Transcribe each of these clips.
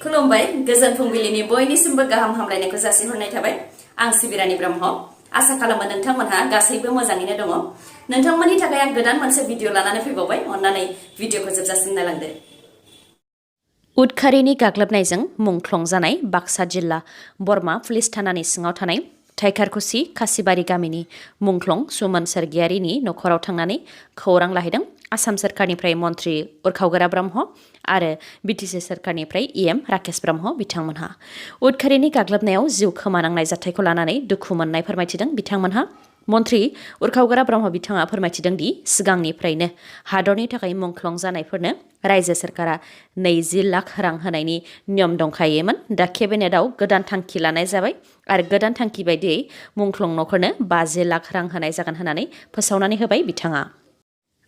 खुलुमबाय गोजोन फुंबिलिनि बयनिसिमबो गाहाम हामलायनायखौ जासिहरनाय थाबाय आं सिबिरानि ब्रह्म आसा खालामो नोंथांमोनहा गासैबो मोजाङैनो दङ नोंथांमोननि थाखाय आं गोदान मोनसे भिडिअ लानानै फैबावबाय अन्नानै भिडिअखौ जोबजासिम नायलांदो उदखारिनि गाग्लोबनायजों मुंख्लं जानाय बाक्सा जिल्ला बरमा पुलिस थानानि सिङाव थानाय थाइखारकुसि खासिबारि गामिनि मुंख्लं सुमन सोरगियारिनि नखराव थांनानै खौरां लाहैदों आसाम सोरखारनिफ्राय मन्त्रि उरखावगोरा ब्रह्म आरो बिटिसि सोरखारनिफ्राय इएम राकेश ब्रह्म बिथांमोनहा उदखारिनि गाग्लोबनायाव जिउ खोमानांनाय जाथायखौ लानानै दुखु मोननाय फोरमायथिदों बिथांमोनहा मन्त्रि उरखावगोरा ब्रह्म बिथाङा फोरमायथिदों दि सिगांनिफ्रायनो हादरनि थाखाय मुंख्लं जानायफोरनो रायजो सोरखारा 20 लाख रां होनायनि नियम दंखायोमोन दा केबिनेटआव गोदान थांखि लानाय जाबाय आरो गोदान थांखि बायदियै मुंख्लं नखरनो 50 लाख रां होनाय जागोन होननानै फोसावनानै होबाय बिथाङा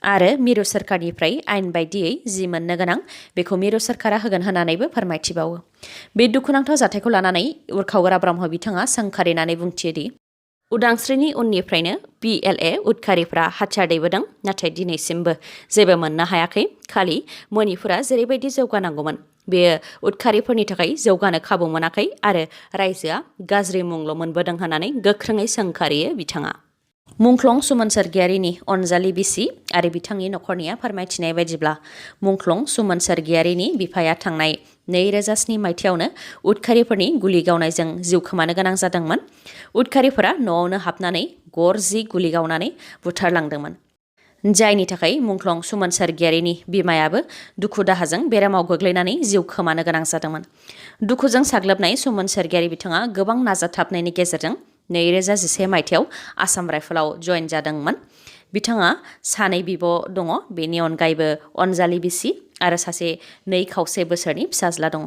आरो मिरु सोरखारनिफ्राय आयेन बायदियै जि मोननो गोनां बेखौ मिरु सोरखारा होगोन होननानैबो फोरमायथिबावो बे दुखुनांथाव जाथायखौ लानानै उरखावगोरा ब्रह्म बिथाङा सोंखारिनानै बुंथियो दि उदांस्रिनि उननिफ्रायनो PLA उदखारिफ्रा हाथियार दैबोदों नाथाय दिनैसिमबो जेबो मोननो हायाखै खालि मणिपुरा जेरैबायदि जौगानांगौमोन बेयो उदखारिफोरनि थाखाय जौगानो खाबु मोनाखै आरो रायजोआ गाज्रि मुंल' मोनबोदों होननानै गोख्रोङै सोंखारियो बिथाङा मुंख्लं सुमन सोरगियारिनि अनजालि बिसि आरो बिथांनि नखरनिया फोरमायथिनाय बायदिब्ला मुंख्लं सुमन सोरगियारिनि बिफाया थांनाय 2007 मायथाइयावनो उदखारिफोरनि गुलि गावनायजों जिउ खोमानो गोनां जादोंमोन उदखारिफोरा न'आवनो हाबनानै गरजि गुलि गावनानै बुथारलांदोंमोन जायनि थाखाय मुंख्लं सुमन सोरगियारिनि बिमायाबो दुखु दाहाजों बेरामाव गोग्लैनानै जिउ खोमानो गोनां जादोंमोन दुखुजों साग्लोबनाय सुमन सोरगियारि बिथाङा गोबां नाजाथाबनायनि गेजेरजों 2011 मायथाइयाव आसाम राइफलाव जयेन जादोंमोन बिथाङा सानै बिब' दङ बेनि अनगायैबो अनजालि बिसि आरो सासे 2.5 बोसोरनि फिसाज्ला दङ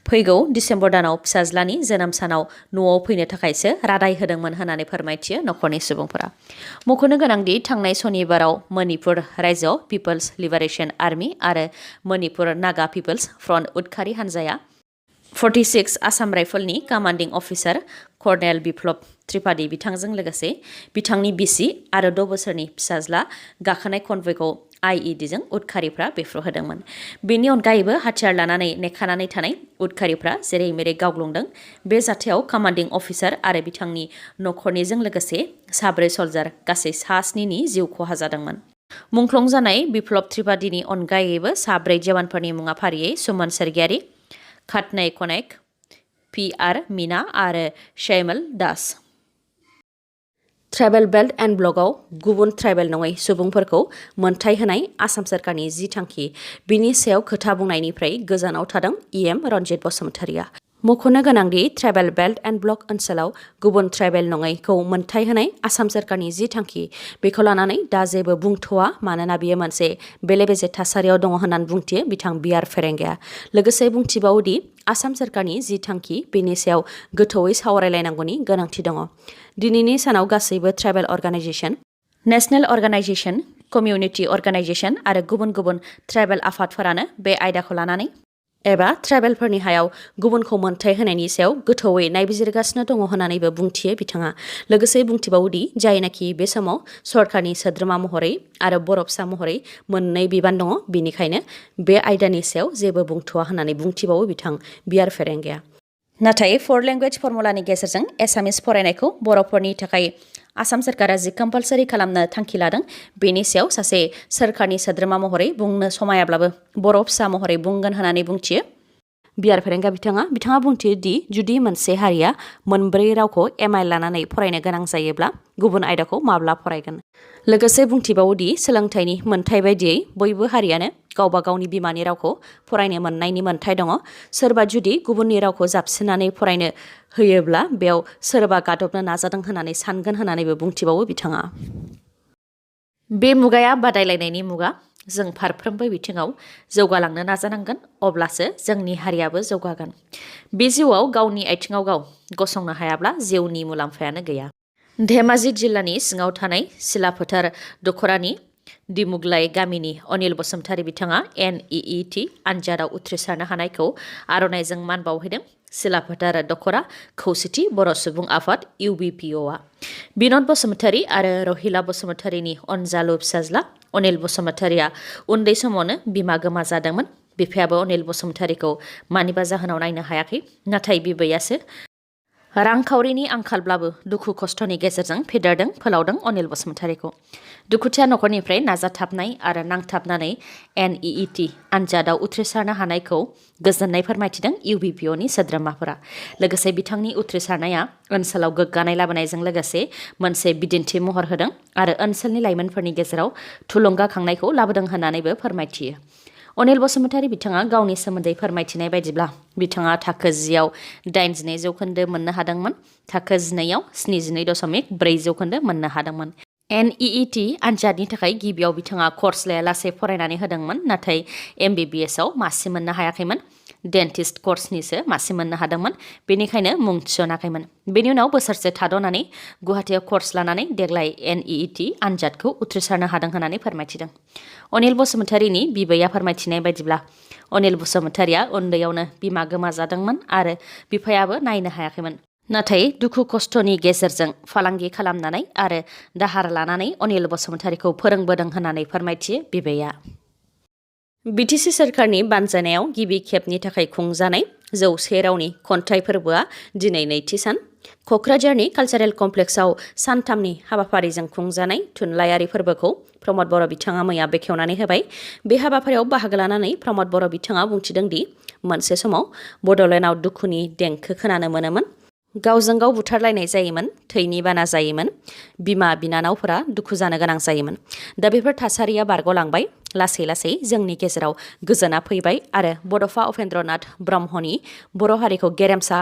फैगौ डिसेम्बर दानाव फिसाज्लानि जोनोम सानाव न'आव फैनो थाखायसो रादाय होदोंमोन होननानै फोरमायथियो नखरनि सुबुंफोरा मख'नो गोनांदि थांनाय सनिबाराव मणिपुर रायजोआव पिपल्स लिबारेशन आर्मी आरो मणिपुर नागा पिपल्स फ्रन्ट उदखारि हान्जाया 46 Assam राइफलनि commanding officer kernel Biplab Tripathi बिथांजों लोगोसे बिथांनि बिसि आरो 6 बोसोरनि फिसाज्ला गाखोनाय कनभयखौ IEDजों उदखारिफ्रा बेफ्रुहोदोंमोन बेनि अनगायैबो हाथियार लानानै नेखानानै थानाय उदखारिफ्रा जेरै मेरै गावग्लुंदों बे जाथायाव कमान्डिं अफिसार आरो बिथांनि नखरनिजों लोगोसे 7 सल्जार गासै 7 जिउ खहा जादोंमोन मुंख्लं जानाय बिप्लब त्रिपाठीनि अनगायैबो 7 जवानफोरनि मुङा फारियै सुमन सोरगियारि खाटनै कनेक PR मीना आरो शैमल दास ट्राइबेल बेल्ट एन्ड ब्लकआव गुबुन ट्राइबेल नङै सुबुंफोरखौ मोनथाय होनाय आसाम सोरखारनि जि थांखि बिनि सायाव खोथा बुंनायनिफ्राय गोजानाव थादों EM रन्जित बसुमतारिया मख'नो गोनांदि ट्राइबेल बेल्ट एन्ड ब्लक ओनसोलाव गुबुन ट्राइबेल नङैखौ मोनथाय होनाय आसाम सोरखारनि जि थांखि बेखौ लानानै दा जेबो बुंथ'वा मानोना बियो मोनसे बेले बेजे थासारियाव दङ होननानै बुंथियो बिथां बिआर फेरेंगाया लोगोसे बुंथिबावोदि आसाम सोरखारनि जि थांखि बेनि सायाव गोथौयै सावरायलायनांगौनि गोनांथि दङ दिनैनि सानाव गासैबो tribal organisation national organisation community organisation आरो गुबुन गुबुन ट्राइबेल आफादफोरानो बे आयदाखौ लानानै एबा ट्राइबेलफोरनि हायाव गुबुनखौ मोनथाय होनायनि सायाव गोथौयै नायबिजिरगासिनो दङ होननानैबो बुंथियो बिथाङा लोगोसे बुंथिबावोदि जायनाखि बे समाव सरकारनि सोद्रोमा महरै आरो बर' फिसा महरै मोननै बिबान दङ बेनिखायनो बे आयदानि सायाव जेबो बुंथ'वा होननानै बुंथिबावो बिथां बिआर फेरेंगाया नाथाय 4 लेंगुवेज फर्मुलानि गेजेरजों एसामिस फरायनायखौ बर'फोरनि थाखाय आसाम सोरखारा जि कम्पालसारि खालामनो थांखि लादों बेनि सायाव सासे सोरखारनि सोद्रोमा महरै बुंनो समायाब्लाबो बर' फिसा महरै बुंगोन होननानै बुंथियो बिआर फेरेंगा बिथाङा बुंथियो दि जुदि मोनसे हारिया मोनब्रै रावखौ MIL लानानै फरायनो गोनां जायोब्ला गुबुन आयदाखौ माब्ला फरायगोन लोगोसे बुंथिबावोदि सोलोंथाइनि मोनथाय बायदियै बयबो हारियानो गावबा गावनि बिमानि रावखौ फरायनो मोननायनि मोनथाय दङ सोरबा जुदि गुबुननि रावखौ जाबसिननानै फरायनो होयोब्ला बेयाव सोरबा गादबनो नाजादों होननानै सानगोन होननानैबो बुंथिबावो बिथाङा बे मुगाया बादायलायनायनि मुगा जों फारफ्रोमबो बिथिङाव जौगालांनो नाजानांगोन अब्लासो जोंनि हारियाबो जौगागोन बे जिउआव गावनि आथिङाव गाव गसंनो हायाब्ला जिउनि मुलाम्फायानो गैया धेमाजि जिल्लानि सिङाव थानाय सिलाफोथार दखरानि दिमुगलाय गामिनि अनिल बसुमतारि बिथाङा NEET आनजादाव उथ्रिसारनो हानायखौ आर'नाइजों मान बावहैदों सिलाफोथार दखरा खौसेथि बर' सुबुं आफाद UBPOआ बिनद बसुमतारि आरो रहिला बसुमतारिनि अनजालु फिसाज्ला अनिल बसुमतारिया उन्दै समावनो बिमा गोमा जादोंमोन बिफायाबो अनिल बसुमतारीखौ मानिबा जाहोनाव नायनो हायाखै, नाथाय बिबैयासो रांखावरिनि आंखालब्लाबो दुखु खस्थनि गेजेरजों फेदेरदों फोलावदों अनिल बसुमतारीखौ। दुखुथिया नखरनिफ्राय नाजाथाबनाय आरो नांथाबनानै NEET आनजादाव उथ्रिसारनो हानायखौ गोजोननाय फोरमायथिदों UBPOनि सोद्रोमाफोरा। लोगोसे बिथांनि उथ्रिसारनाया ओनसोलाव गोग्गानाय लाबोनायजों लोगोसे मोनसे बिदिन्थि महर होदों आरो ओनसोलनि लाइमोनफोरनि गेजेराव थुलुंगाखांनायखौ लाबोदों होननानैबो फोरमायथियो। अनिल बसुमतारी बिथाङा गावनि सोमोन्दै फोरमायथिनाय बायदिब्ला बिथाङा थाखो 10 आव 82 जौखोन्दो मोननो हादोंमोन, थाखो 12 आव 72.4 जौखोन्दो मोननो हादोंमोन। NEET आनजादनि थाखाय गिबियाव बिथाङा कर्स लायालासे फरायनानै होदोंमोन, नाथाय MBBS आव मासि मोननो हायाखैमोन। डेन्टिस्ट कर्सनिसो मासि मोननो हादोंमोन, बेनिखायनो मुं थिसनाखैमोन। बेनि उनाव बोसोरसे थाद'नानै गुवाहाटीआव कर्स लानानै देग्लाय NEET आनजादखौ उथ्रिसारनो हादों होननानै फोरमायथिदों। अनिल बसुमतारीनि बिबैया फोरमायथिनाय बायदिब्ला अनिल बसुमतारीया उन्दैयावनो बिमा गोमाजादोंमोन आरो बिफायाबो नायनो हायाखैमोन। नाथाय दुखु खस्थनि गेजेरजों फालांगि खालामनानै आरो दाहार लानानै अनिल बसुमतारीखौ फोरोंबोदों होननानै फोरमायथियो बिबैया। BTC सोरखारनि बानजायनायाव गिबि खेबनि थाखाय खुंजानाय 100 रावनि खन्थाइ फोरबोआ दिनै नैथि सान। क'क्राझारनि कालचारेल कमप्लेक्सआव सानथामनि हाबाफारिजों खुंजानाय थुनलाइयारि फोरबोखौ प्रमद बर' बिथाङा मैया बेखेवनानै होबाय। बे हाबाफारियाव बाहागो लानानै प्रमद बर' बिथाङा बुंथिदों दि मोनसे समाव बड'लेण्डआव दुखुनि देंखो खोनानो मोनोमोन। गावजों गाव बुथारलायनाय जायोमोन, थैनि बाना जायोमोन, बिमा बिनानावफोरा दुखु जानो गोनां जायोमोन। दा बेफोर थासारिया बारग'लांबाय। लासै लासै जोंनि गेजेराव गोजोना फैबाय आरो बड'फा उपेन्द्रनाथ ब्रह्मनि बर' हारिखौ गेरेमसा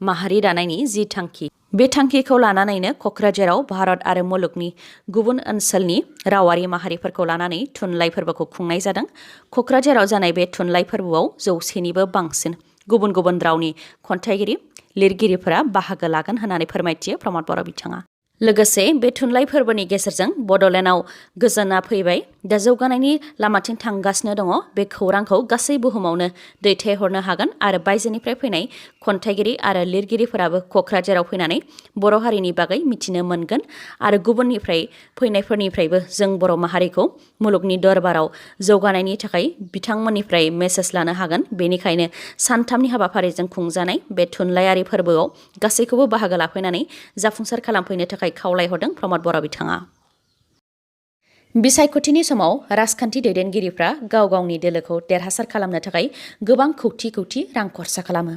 माहारि दानायनि जि थांखि, बे थांखिखौ लानानैनो क'क्राझाराव भारत आरो मुलुगनि गुबुन ओनसोलनि रावारि माहारिफोरखौ लानानै थुनलाइ फोरबोखौ खुंनाय जादों। क'क्राझाराव जानाय बे थुनलाइ फोरबोआव 100निबो बांसिन गुबुन गुबुन रावनि खन्थाइगिरि लिरगिरिफोरा बाहागो लागोन होननानै फोरमायथियो प्रमद बर' बिथाङा। लोगोसे बे थुनलाइ फोरबोनि गेजेरजों बड'लेण्डआव गोजोना फैबाय, दा जौगानायनि लामाथिं थांगासिनो दङ। बे खौरांखौ गासै बुहुमावनो दैथायहरनो हागोन आरो बायजोनिफ्राय फैनाय खन्थाइगिरि आरो लिरगिरिफोराबो क'क्राझाराव फैनानै बर' हारिनि बागै मिथिनो मोनगोन आरो गुबुननिफ्राय फैनायफोरनिफ्रायबो जों बर' माहारिखौ मुलुगनि दरबाराव जौगानायनि थाखाय बिथांमोननिफ्राय मेसेज लानो हागोन। बेनिखायनो सानथामनि हाबाफारिजों खुंजानाय बे थुनलाइयारि फोरबोआव गासैखौबो बाहागो लाफैनानै जाफुंसार खालामफैनो थाखाय खावलायहरदों प्रमद बर' बिथाङा। बिसायख'थिनि समाव राजखान्थि दैदेनगिरिफ्रा गाव गावनि दोलोखौ देरहासार खालामनो थाखाय गोबां कौटि कौटि रां खरसा खालामो।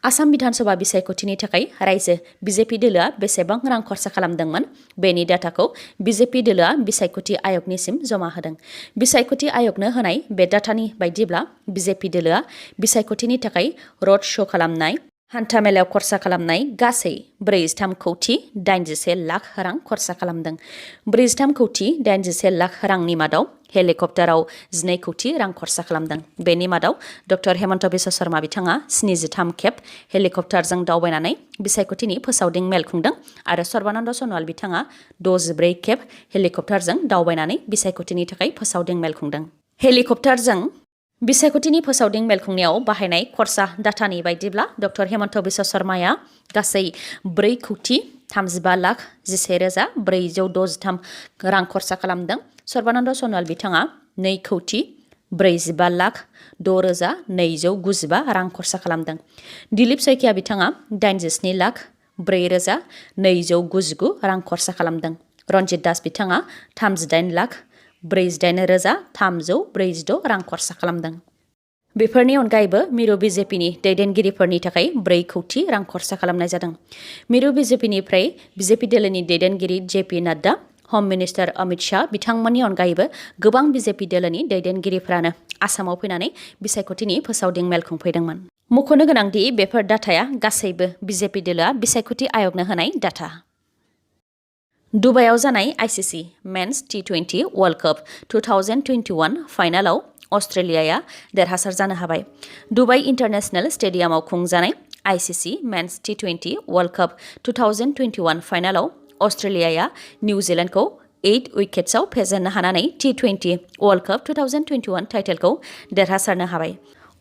आसाम बिधानसभा बिसायख'थिनि थाखाय रायजो BJP दोलोआ बेसेबां रां खरसा खालामदोंमोन, बेनि डाटाखौ BJP दोलोआ बिसायख'थि आयगनिसिम जमा होदों। बिसायख'थि आयगनो होनाय बे डाटानि बायदिब्ला BJP दोलोआ बिसायख'थिनि थाखाय रड श' खालामनाय, हान्थामेलायाव खरसा खालामनाय गासै 43 कौटि 81 लाख रां खरसा खालामदों। 43 कौटि 81 लाख रांनि मादाव हेलिकप्टाराव 12 कौटि रां खरसा खालामदों। बेनि मादाव डक्टर हेमन्त बिश्व शर्मा बिथाङा 73 खेब हेलिकप्टारजों दावबायनानै बिसायख'थिनि फोसावदिं मेल खुंदों आरो सर्बानन्द सन'वाल बिथाङा 64 खेब हेलिकप्टारजों दावबायनानै बिसायख'थिनि थाखाय फोसावदिं मेल खुंदों। हेलिकप्टारजों बिसायख'थिनि फोसावदिं मेल खुंनायाव बाहायनाय खरसा डाटानि बायदिब्ला डक्टर हेमन्त बिश्व शर्माया गासै 4 कौटि 35 लाख 11,463 रां खरसा खालामदों। सर्बानन्द सन'वाल बिथाङा 2 कौटि 45 लाख 6,295 रां खरसा खालामदों। दिलीप सैकिया बिथाङा 87 लाख 4,299 रां खरसा खालामदों। रन्जित दास बिथाङा 38 लाख 48,346 रां खरसा खालामदों। बेफोरनि अनगायैबो मिरु BJPनि दैदेनगिरिफोरनि थाखाय 4 कौटि रां खरसा खालामनाय जादों। मिरु BJPनिफ्राय BJP दोलोनि दैदेनगिरि JP नाड्डा, हम मिनिस्टार अमित शाह बिथांमोननि अनगायैबो गोबां BJP दोलोनि दैदेनगिरिफ्रानो आसामाव फैनानै बिसायख'थिनि फोसावदिं मेल खुंफैदोंमोन। मख'नो गोनांदि बेफोर डाटाया गासैबो BJP दोलोआ बिसायख'थि आयगनो होनाय डाटा। दुबाइआव जानाय ICC men's T20 world cup 2021 फाइनालाव अस्ट्रेलियाया देरहासार जानो हाबाय। दुबाइ इन्टारनेशनेल स्टेडियामाव खुंजानाय ICC men's T20 world cup 2021 फाइनालाव अस्ट्रेलियाया निउजिलेन्डखौ 8 उइकेट्सआव फेजेननो हानानै T20 वर्ल्ड कप 2021 टाइटेलखौ देरहासारनो हाबाय।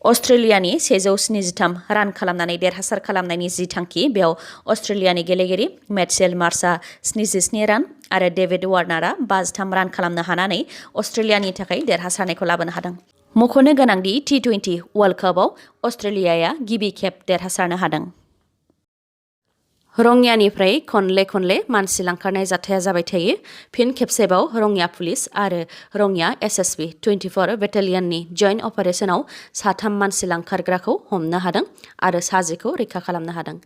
अस्ट्रेलियानि 173 रान खालामनानै देरहासार खालामनायनि जि थांखि, बेयाव अस्ट्रेलियानि गेलेगिरि मेटसेल मार्सआ 77 रान आरो डेभिड वार्नारआ 53 रान खालामनो हानानै अस्ट्रेलियानि थाखाय देरहासारनायखौ लाबोनो हादों। मख'नो गोनांदि T20 वर्ल्ड कापआव अस्ट्रेलियाया गिबि खेब देरहासारनो हादों। रङियानिफ्राय खनले मानसि लांखारनाय जाथाया जाबाय थायो। फिन खेबसेबाव रङिया पुलिस आरो रङिया SSB 24 बेटालियननि जइन्ट अपारेशनाव 3 मानसि लांखारग्राखौ हमनो हादों आरो 6 रैखा खालामनो हादों।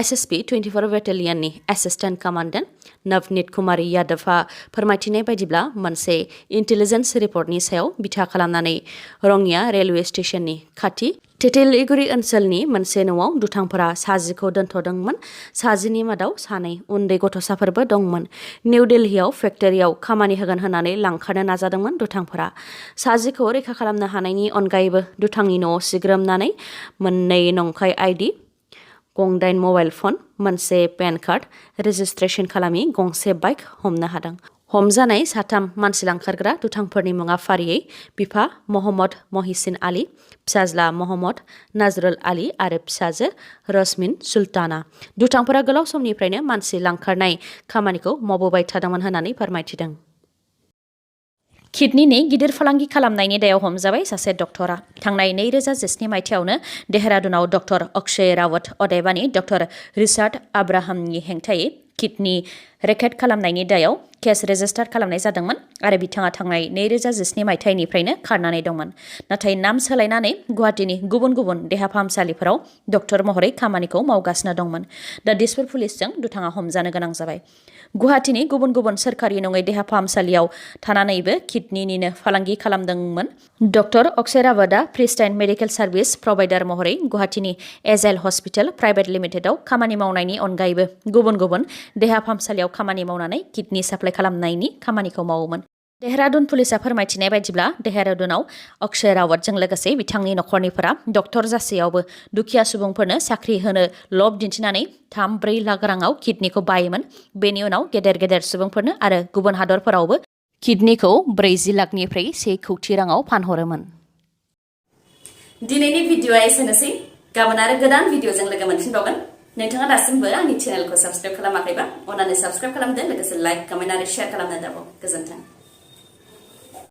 SSB 24 बेटालियननि एसिस्टेन्ट कमान्डेन्ट नवनीत कुमारी यादवआ फोरमायथिनाय बायदिब्ला मोनसे इन्टेलिजेन्स रिपर्टनि सायाव बिथा खालामनानै रङिया रेलवे स्टेशननि खाथि टेटेलिगुरि ओनसोलनि मोनसे न'आव दुथांफोरा 6 दोनथ'दोंमोन। 6नि मादाव 2 उन्दै गथ'साफोरबो दंमोन। निउ दिल्लीयाव फेक्टरियाव खामानि होगोन होननानै लांखारनो नाजादोंमोन दुथांफोरा। 6 रैखा खालामनो हानायनि अनगायैबो दुथांनि न'आव सिग्रोमनानै 2 नंखाय ID, 8 mobile phone, 1 PAN card, registration खालामि 2 बाइक हमनो हादों। हमजानाय 3 मानसि लांखारग्रा दुथांफोरनि मुङा फारियै बिफा महम्मद महिसिन आली, फिसाज्ला महम्मद नाजरुल आली आरो फिसाजो रसमिन सुल्ताना। दुथांफोरा गोलाव समनिफ्रायनो मानसि लांखारनाय खामानिखौ मावबोबाय थादोंमोन होननानै फोरमायथिदों। किडनिनि गिदिर फालांगि खालामनायनि दायाव हमजाबाय सासे डक्टरा। थांनाय 2017 मायथाइयावनो देहरादुनाव डक्टर अक्षय रावत अदेबानि डक्टर रिचार्ड आब्राहामनि हेंथायै किडनि रेकेट खालामनायनि दायाव केस रेजिस्टार खालामनाय जादोंमोन आरो बिथाङा थांनाय 2017 मायथाइनिफ्रायनो खारनानै दंमोन। नाथाय नाम सोलायनानै गुवाहाटीनि गुबुन देहा फाहामसालिफोराव डक्टर महरै खामानिखौ मावगासिनो दंमोन। दा दिसपुर पुलिसजों दुथाङा हमजानो गोनां जाबाय। गुवाहाटीनि गुबुन सोरखारि नङै देहा फाहामसालियाव थानानैबो किडनिनिनो फालांगि खालामदोंमोन। डक्टर अक्षय रावतआ प्रिस्टाइन मेडिकेल सार्भिस प्रभाइडार महरै गुवाहाटीनि एजाइल हस्पिटेल प्राइभेट लिमिटेडआव खामानि मावनायनि अनगायैबो गुबुन देहा फाहामसालियाव खामानि मावनानै किडनि साप्लाइ खालामनायनि खामानिखौ मावोमोन। देहरादुन पुलिसा फोरमायथिनाय बायदिब्ला देहरादुनाव अक्षय रावतजों लोगोसे बिथांनि नखरनिफोरा डक्टर जासेयावबो दुखिया सुबुंफोरनो साख्रि होनो लब दिन्थिनानै 3-4 लाख राङाव किडनिखौ बायोमोन। बेनि उनाव गेदेर सुबुंफोरनो आरो गुबुन हादरफोरावबो किडनिखौ 40 लाखनिफ्राय 1 कौटि राङाव फानहरोमोन। दिनैनि भिडिअ'आ एसेनोसै। गाबोन आरो गोदान भिडिअ'जों लोगो मोनफिनबावगोन। नोंथाङा दासिमबो आंनि चेनेलखौ साबस्क्राइब खालामाखैबा अन्नानै साबस्क्राइब खालामदो, लोगोसे लाइक, कमेन्ट आरो शेयार खालामनो दाबाव। गोजोन्थों।